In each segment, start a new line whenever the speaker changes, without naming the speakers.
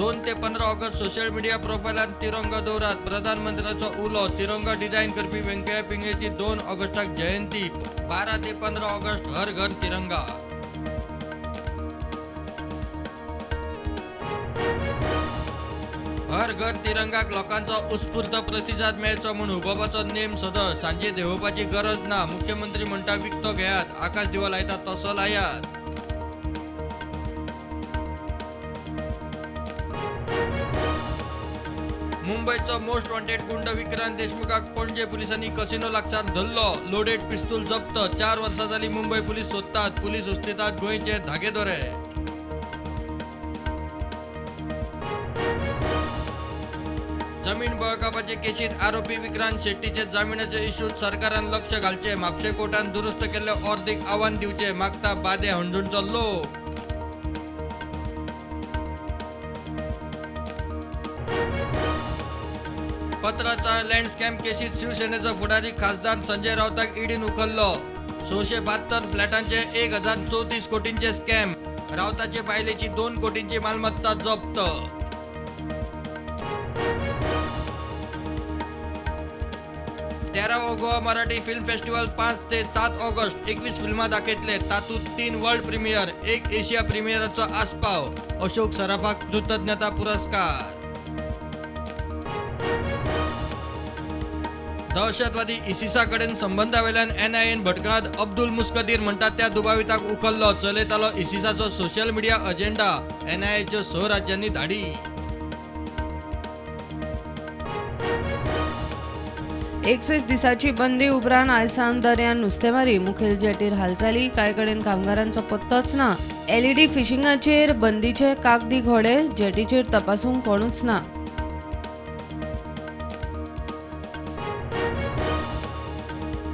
2 ते 15 August social media प्रोफायलान तिरंगा दवरात. प्रधानमंत्र्याचो उलो. तिरंगा डिझायन करपी व्यंकय्या पिंगळेची 2 ऑगस्टाक जयंती. 12 ते 15 ऑगस्ट हर घर तिरंगा. हर घर तिरंगाक लोकांचो उत्स्फूर्त प्रतिसाद मेळचो म्हूण उबोवपाचो नेम सदळ. सांजे देंवोवपाची गरज ना. मुख्यमंत्री म्हणटा विकतो घेयात, आकाश दिवो लायता तसो लायात. मुंबयचो मोस्ट वॉन्टेड गुंड विक्रांत देशमुखाक पणजे पुलिसांनी कसिनो लागसार धरलो. लोडेड पिस्तूल जप्त. 4 वर्सां जाली मुंबय पुलीस सोदतात. पुलीस उस्तितात गोंयचे धागेदोरे. जमीन बळकावपाचे केशीत आरोपी विक्रांत शेट्टीचे जामिनाचे इश्यूत सरकारान लक्ष घालचे. म्हापशें कोर्टान दुरुस्त केल्ले अर्दीक आव्हान दिवचे मागता बादे हणजूणचो लोक. पत्राचाळ लँड स्कॅम केशीत शिवसेनेचो फुडारी खासदार संजय राऊताक ईडीन उखल्लो. 672 फ्लॅटांचे 1034 कोटींचे स्कॅम. राऊताचे बायलेची 2 कोटींची मालमत्ता जप्त. तेरावो गोवा मराठी फिल्म फेस्टिवल 5 ते 7 ऑगस्ट 21 फिल्मां दाखयतले. तातूंत 3 वर्ल्ड प्रीमियर, 1 एशिया प्रीमियराचो आस्पाव. अशोक सराफाक कृतज्ञता पुरस्कार. दहशतवादी इसिसा कडेन संबंदावेल्यान एनआयएन भटकात अब्दुल मुस्कदीर म्हणटात त्या दुबाविताक उखल्लो. चलयतालो इसिसाचो सोशल मिडिया अजेंडा. एनआयएच्यो 6 राज्यांनी धाडी.
61 दिसाची बंदी उपरांत आयज सावन दर्यान नुस्तेमारी. मुखेल जेटीर हालचाली. कांय कडेन कामगारांचो पत्तोच ना. एलईडी फिशिंगाचेर बंदीचे कागदी घोडे. जेटीचेर तपासूंक कोणूच ना.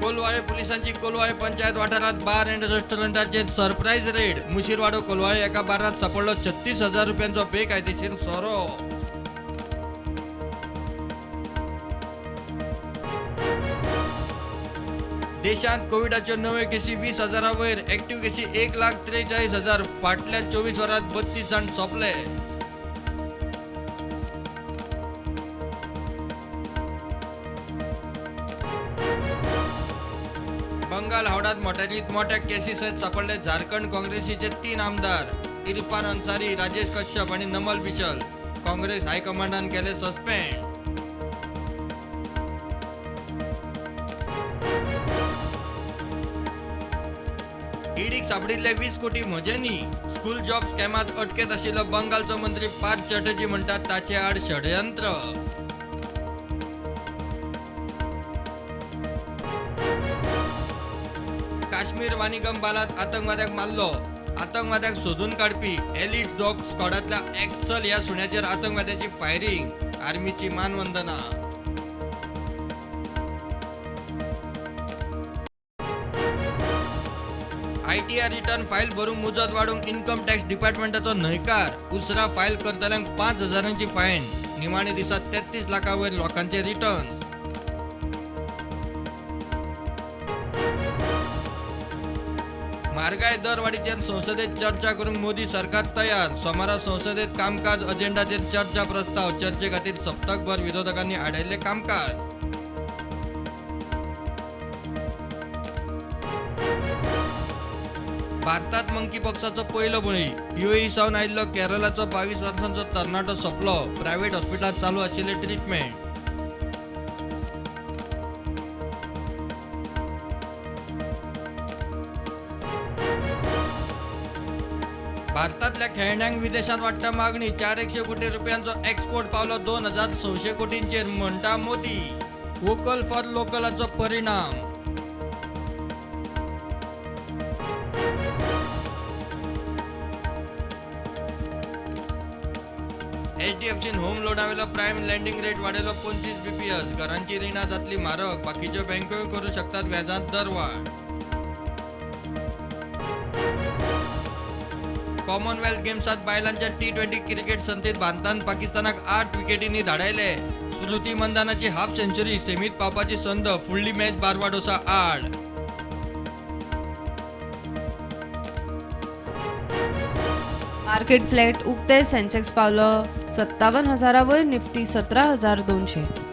कोलवाळे पुलिसांची कोलवाळे पंचायत वाठारात बार अँड रेस्टॉरंटाचेर सरप्राईज रेड. मुशीरवाडो कोलवाळे एका बारात सापडलो 36,000 रुपयांचो बेकायदेशीर सोरो. देशांत कोविडाच्यो नव्यो केसी 20,000 वयर. एक्टिव्ह केसी 1,43,000. फाटल्या 24 वरांत 32 जाण सोंपले. बंगाल हावडात मोटारीत मोठ्या केसी सयत सापडले झारखंड काँग्रेसीचे 3 आमदार. इरफान अन्सारी, राजेश कश्यप आणि नमल बिशल. काँग्रेस हायकमांडान केले सस्पेंड. ईडीक सापडिल्ले 20 कोटी म्हजे न्ही. स्कूल जॉब स्कॅमात अटकेत आशिल्लो बंगालचो मंत्री पार्थ चटर्जी म्हणटात ताचे आड षडयंत्र. काश्मीर वानिगम बालात आतंकवाद्याक मारलो. आतंकवाद्याक सोदून काडपी एलिट डॉग स्क्वॉडांतल्या एक्सल ह्या सुण्याचेर आतंकवाद्याची फायरिंग. आर्मीची मानवंदना. आयटीआर रिटर्न फायल भरूंक मुजत वाडोवंक इन्कम टॅक्स डिपार्टमेंटाचो न्हयकार. उसरा फायल करतल्यांक 5,000 फायन. निमाणे दिसा 33 लाखां वयर लोकांचे रिटर्न्स. म्हारगाय दरवाडीचेर संसदेत चर्चा करूंक मोदी सरकार तयार. सोमारा संसदेत कामकाज अजेंडाचेर चर्चा प्रस्ताव. चर्चे खातीर सप्तकभर विरोधकांनी आडायल्लें कामकाज. भारतात मंकी पॉक्साचो पयलो बळी. युएई सावन आयिल्लो केरळाचो 22 वर्सांचो तरणाटो सोंपलो. प्रायव्हेट हॉस्पिटलांत चालू आशिल्लें ट्रिटमेंट. भारतांतल्या खेळण्यांक विदेशांत वाडटा मागणी. 400 कोटी रुपयांचो एक्सपोर्ट पावलो 2,600 कोटींचेर म्हणटा मोदी. वोकल फॉर लोकलाचो परिणाम. एचडीएफसीन होम लोनावेलो प्रायम लँडिंग रेट वाडयलो 25 बीपीएस. घरांची रिणां जातली म्हारग. बाकीच्यो बँकोय करूं शकतात व्याजांत दरवाड. कॉमनवेल्थ गेम्सात बायलांच्या T20 cricket सर्तीत भारतान पाकिस्तानाक 8 विकेटींनी धाडायले. स्मृती मंदानाची हाफ सेंचुरी. सेमीत पावपाची संद. फुडली मॅच बार्बाडोसा आड.
मार्केट फ्लॅट उक्ते, सेन्सेक्स पावलो 57,000 वयर, निफ्टी 17,200.